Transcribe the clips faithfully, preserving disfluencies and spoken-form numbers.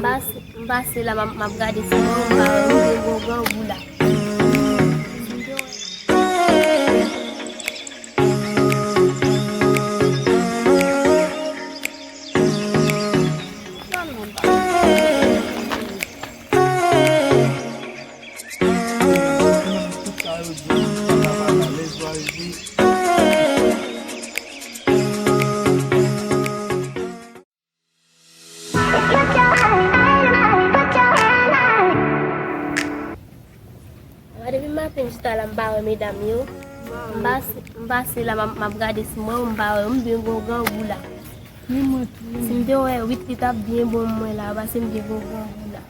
M pase, m pase la, m ap, m ap gade si mwen m pa wè yon gwo grangou la. Depi maten m chita la, m pa wè medam yo. M pase, m pase la, m ap, m ap gade si mwen m pa wè yon byen gwo grangou la. Si m te wè uit li t ap byen bon mwen la, paske m gen gwo grangou la.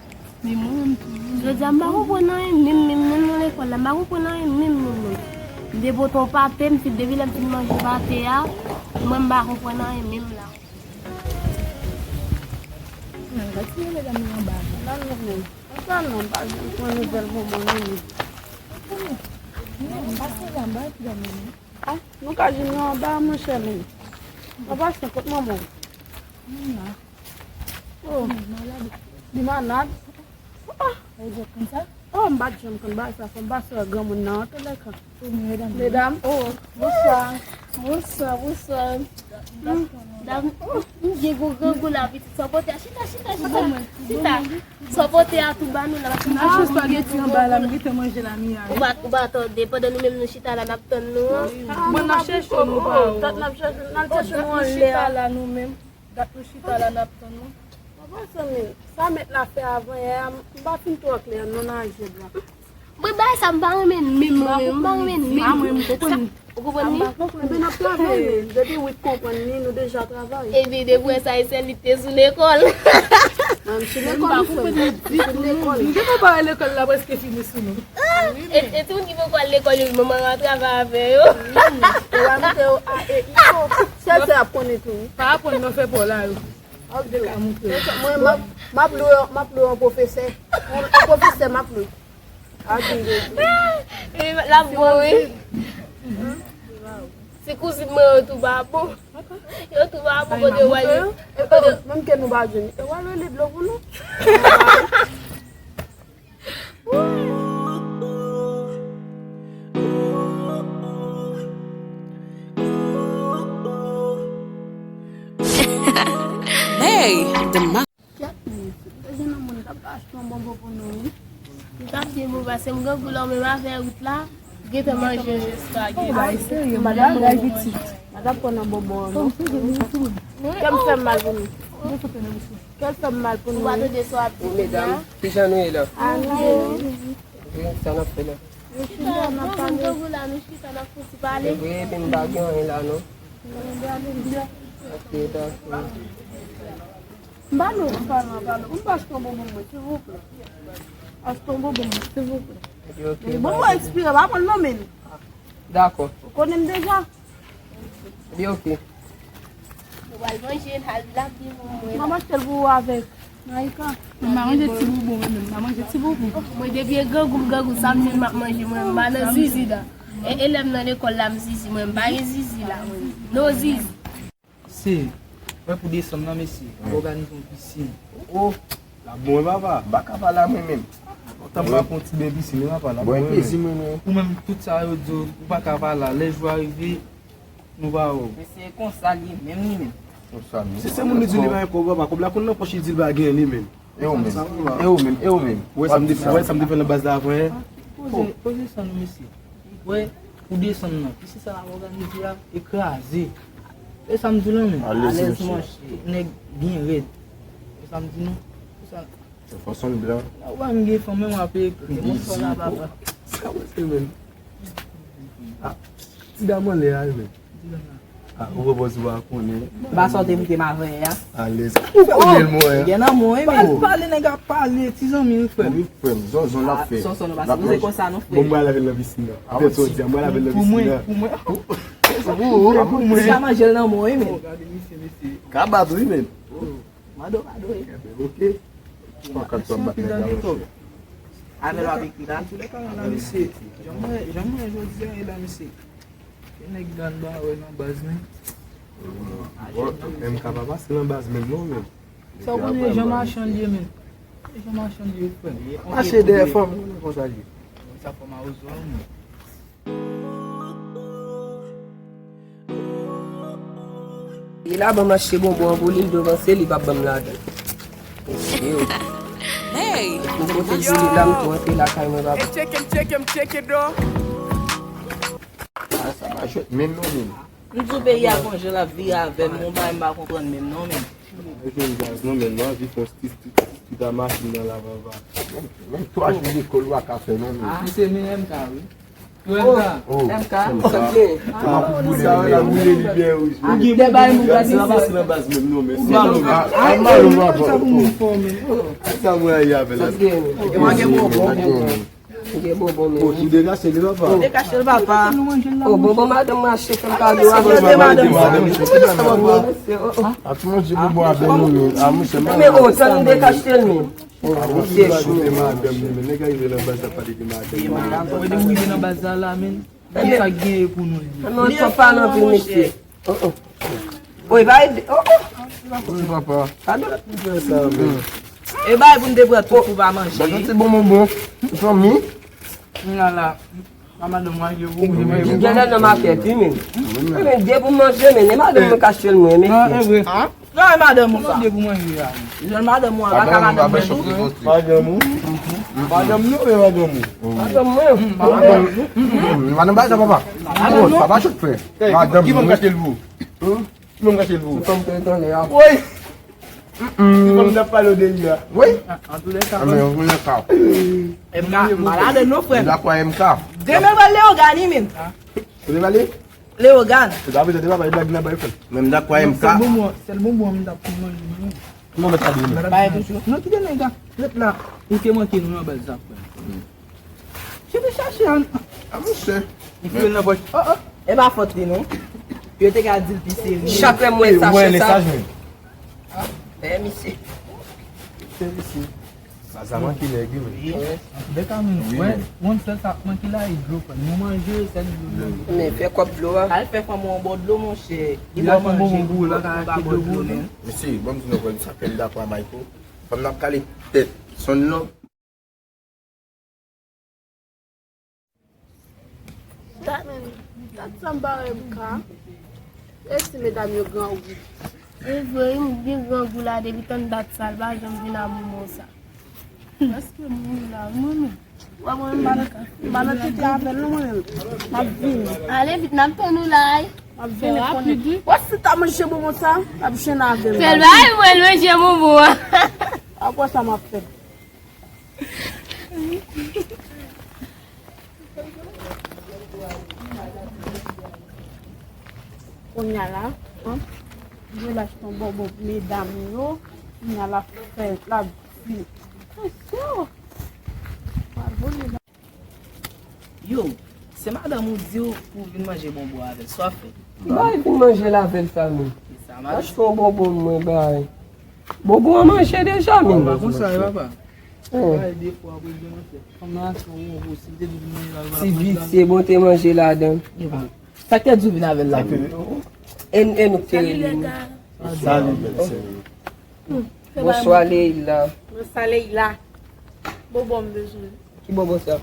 Jodi a, m pa konprann anyen, menm, menm, menm nan lekòl la, m pa konprann anyen, menm, menm, menm. M te pote yon pate, m fin, depi lè m fin manje pate a, mwen, m pa konprann anyen, menm la. Nan gade ti medam yo anba. Nan nou menm. Ansanm non, m pa janm pran nouvèl manman nou menm. Non, m pa sou anba, ti dam nan. Ah, nou ka jwenn yo anba, monchè, men. An pasan, kot manman w? Li la. Oh. Li malad. Li malad? Ah. Ou di konsa? Oh, m pa t janm konn bagay sa, fò m pase wè granmoun nan, antouka. Medam, oh, bonswa. Bonswa, bonswa. Hmm, dam, oh, m gen gwo grangou la, pitit. Sa w pote a? Chita, chita, chita. Chita. Sa w pote a tou ba nou la, paske m pa jis pageti anba la, m gentan manje la, Miya. Ou pa, ou pa tande, pandan nou menm nou chita la, n ap tann nou an. Mwen, n ap chèche w, nou pa wè w. Tèt n ap chèche, n al chèche nou anlè a. Dat nou chita la, nou menm. Dat nou chita la, n ap tann nou. Papa Sanmi, sa mèt la fè avan yè a, m pa fin twò klè non nan aljèb la. Mwen, bagay sa, m pa renmen menm, mwen menm, m pa renmen menm. Ah, mwen, m konprann. Ou konprann li? Ebyen, n ap travay, men depi Wit konprann li, nou deja travay. Ebyen, depi wè sa, e sèl li te sou lekòl. Mwen, m sou lekòl, wi, frè m. M sou lekòl. M gentan pare lekòl la, prèske fini sou nou. E, e timoun ki poko al lekòl yo, manman yo al travay avè yo. E w a montre yo A, E, I, O. Sèl sa y ap konnen tou, wi. Pa aprann nan fè pa w la, yo. Ok. Mwen, m ap, m ap lwe, m ap lwe yon pwofesè. Yon pwofesè, m ap lwe. E, l ap bon, wi. Si kouzin mwen yo tou pa bon. Yo tou pa bon kote yo wè yo. Menm ke nou pa jwenn. E w al rele dlo pou nou. Hey, the Kèt, men, si m te jwenn yon moun k ap achte yon bonbon pou nou, wi. Li t ap byen bon, paske m grangou la, menm avè Wit la, gentan manje jiska gen. Ou bay serye, m pa t ap pran nan bonbon an, non. Kè m fè m mal pou nou. Kè l fè m mal pou nou, wi. Ou pa tande sa w ap di, medam, kijan nou ye la? A, nou ye, wi. Wi, sa n ap fè la? Nou chita, n ap pale. Grangou la, nou chita, n ap fouti pale. Se vre, epi m pa gen anyen la, non. Ok, dakò. M pa lou, m pa lou, m pa lou. M pa achte yon bonbon mwen, silvouplè. Achte yon bonbon mwen, silvouplè. Ok, ok, bonbon ekspire, pa pran l non, men. Dakò. Ou konnen m deja. Ebyen, ok. Nou pral manje, n al la, byen bon, mwen. M ap achte l pou ou avèk Naika. Mwen, m pa manje ti boubou, mwen menm. M pa manje ti boubou. Mwen, depi e grangou, m grangou, sa m jwenn, m ap manje, mwen, m pa nan zizi la. E, e lè m nan lekòl la, m zizi, mwen, m pa gen zizi la, mwen. No zizi. Se, mwen pou desanm nan, mesye, m ap òganize yon pisin. Oh, l ap bon, wi, papa. M pa ka pale a mwen menm. Tan m pa pran ti ben pisin, wi, papa, l ap bon, wi, men. Ou menm, tout sa yo di w, ou pa ka pale a. Lè jou a rive, nou pa wè w. Men se konsa l ye menm, li menm. Konsa, non. Si se moun li di li pa gen kòb, papa, kòb la konn nan pòch, li di l pa gen li menm. E ou menm? E ou menm? E ou menm? Ou wè sa m te fè, ou wè sa m te fè nan baz la avan yè? Poze, poze san nou, mesye. Wè, pou desanm nan, pisin sa n ap òganize a, e kraze. E sa m di w lan, men. Alèz, monchè. Nèg byen rèd. E sa m di nou? Sa. Fò son blan. Ou pa m gen fanm, men w ap ekri. Bonswa la, papa. Sa w se, men? Ah, ti dam anlè a, men. Ah, ou pwopòze w a konnen. M pa sòti m te m avè a. Alèz. Ou fè w gen l mwen. Gen nan mwen, men. Pale, pale, nèg ap pale, ti zanmi m, frè m. Wi, frè m, zòzò l ap fè. Sòsò, nou pa sipoze konsa, non, frè m. Bon, mwen lave l nan pisin nan. Apre sa w di a, mwen lave l nan pisin nan. Pou mwen, pou mwen. Pou mwen. Pou mwen. Pou mwen. Sa manje l nan mwen, men. Gade misye, mesye. Ka bat wi, men. Mado, mado, wi. Ebyen, ok. Fò kat sa bat nèg la, monchè. Avè l w ap ekri la. Antoulèka, la, mesye. Jan mwen, jan mwen jodi a, e la, mesye. Gen nèg gang ba wè nan baz, men. Bon, M K pa pase nan baz menm non, men. Sa w konnen jan machann ye, men. E jan machann yo, frè m. Mache dèyè fanm, ou konnen konsa l ye. Sa fè mawozo a, ou menm. Li la ban m achte bonbon an pou li, m tou vanse, li p ap ban m ladan. Mesye. Hey! M pote pou li la, m tou antre lakay mwen, papa. Check him, check him, check it, though. Ah, sa pa jwèt menm non, menm. M di w peyi a konje, l ap vire avè m, yon bagay m pa konprann menm non, menm. Mwen jwenn gaz non, menm, mwen anvi fè yon ti, ti, ti, ti ta machin nan la, papa. Menm, menm twa jou lekòl ou pa ka fè non, menm. Ah, se menm M K, wi. Yo, M K. Oh, M K. M K. Sa w ap boule li byen wouj. Gen bagay moun ka di sa. Sa pa se nan baz menm non, men se mal ou mal. Ah, mal ou mal. Sa pou moun fò, men. Sa mwen ye avè la. Sa gen. Gen bonbon. Gen bonbon, men. Oh, ou dekache li, papa. Dekache l, papa. Oh, bonbon madanm mwen achte fè m kado a. Sa manje madanm sa. A ti manje bonbon avè nou, men. A, mwen se men. Men, oh, sa nou dekache l, men. Misye chou. Madanm li, men nèg a rive nan baz la pale de madanm. Mwen di w rive nan baz la la, men. Sa k genyen pou nou li? Non, twòp pale anpil, mesye. Oh, oh. Oy, bay, oh, oh. Wi, papa. Pardon? Ou fè sa, men. E bay pou n te pran tout pou pa manje. Ba, yon ti bon bonbon. Fanmi. Mwen la, la. A madanm mwen, yo, ou, ou, ou. Gen lè nan makèt, wi, men. Men, de pou manje, men, e madanm mwen k achte l mwen, mesye. Non, e vre. Non, e madanm ou sa. Mande pou manje a. Jwenn madanm ou a, pa ka madanm mwen tou. Madanm ou? Madanm nou oubyen madanm ou? Madanm mwen. Madanm ba sa papa. Papa chòk frè. Madanm ki moun kache l pou? Ki moun kache l pou? Se fanm ki tande a. Woy. Se fanm n ap pale de li a. Woy. An tou lè ka. M K, m pa ladan non frè. M dakò M K. Demen pral Leyogàn wi menm. Ou te pale? Leyogàn. Se ta vle di papa, e blag nan bay fè. Men m dakò M K. Sèl bonbon, sèl bonbon m t ap manje. Non, mèt pa di. Bay toujou. Non, kite nèg la. Lèt la. Ou te manke nou nan baz sa, frè. Je te chache an. A, monchè. Li fouye nan pòch. Oh, oh. E pa fòt li, non. Yo te ka di l pi serye. Chak lè m wè sachè sa. Mwen, mesaj, men. Ah, eh, misye. Se misye. Sa, sa manke nèg, wi, men. Wi. Antouka, men, wi, wè, men yon sèl sa k manke la, e dlo, frè. Nou manje, sèl dlo nou manje. Men fè kòb dlo a. Al fè fanm ou yon bò dlo, monchè. Li ba w manje, ou pa ba w dlo, men. Mesye, ban m di nou, frè, sa fè m dakò a Mayko. Fanm nan ap kale tèt. Son lòk. Dat, dat sa m pa wè M K. E si medam yo grangou. E vre, wi, m gen grangou la depi tann dat sa, l pa janm vin a moman sa. Èske m ri la, wi, mwen menm. Wè, mwen menm, m pa nan, m pa nan tete avè l, non, mwen menm. M ap vini. Ale vit, n ap tann ou la, wi. M ap vini konnen. Wè, si ta manje bonbon sa, l ap jwenn avè l. Fè l bay mwen manje bonbon an. Apre sa, m ap fè. Kounye a la, an, mwen lachte yon bonbon pou medam yo. Kounye a la fè, la di, mesye, bravo medam. Yo, se madanm ou di w pou w vin manje bonbon avè l, sa w ap fè? Bay vin manje l avè l sa menm. Achte yon bonbon mwen bay. Bonbon an manje deja menm. Pa konsa, e papa. Ti visye, bon te manje ladan. Sa k te di w vin avè l la? E, e nou k te rele nou. Salut, bèl sè. Bonswa, Leila. Bonswa, Leila. Bonbon m bezwen. Ki bonbon sa?